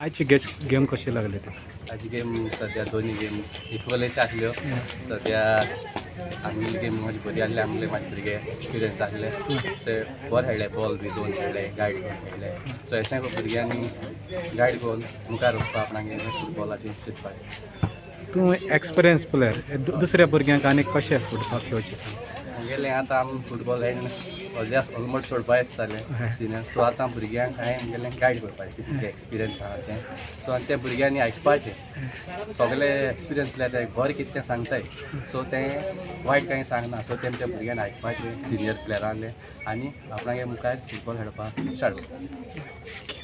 आयची gas game कशी लागली ती? आयची गेम सद्या दोनी गेम इक्वल अशे आसल्यो. सद्या आमगेली गेम मातशी बरी आसली. आमगेले मातशे भुरगे एक्सपिरियन्स आसले, सो बरे खेळ्ळे. बॉल बी दोन खेळ्ळे, गायड करून खेळ्ळे. सो अशें भुरग्यांनी गायड करून मुखार वचपा आपणागे फुटबॉलाची चिंतपाक. तूं एक्सपिरियन्स प्लेयर, दुसऱ्या भुरग्यांक आनी कशें फुटबॉल खेळचें सांग. आमगेलें आतां आमी फुटबॉल हें ऑलमोस्ट ऑलमोस्ट सोडपा जालें सिनियर. सो आतां भुरग्यांक हांवें आमगेलें गायड करपाचें, कितकें एक्सपिरियन्स आहा तें. सो आनी ते भुरग्यांनी आयकपाचें. सगळे एक्सपिरियन्स जाल्यार ते बरें कितें तें सांगताय, सो तें वायट कांय सांगना. सो तें त्या भुरग्यांनी आयकपाचें सिनियर प्लेयरांले आनी आपणागे मुखार फुटबॉल खेळपाक स्टार्ट करपाचें.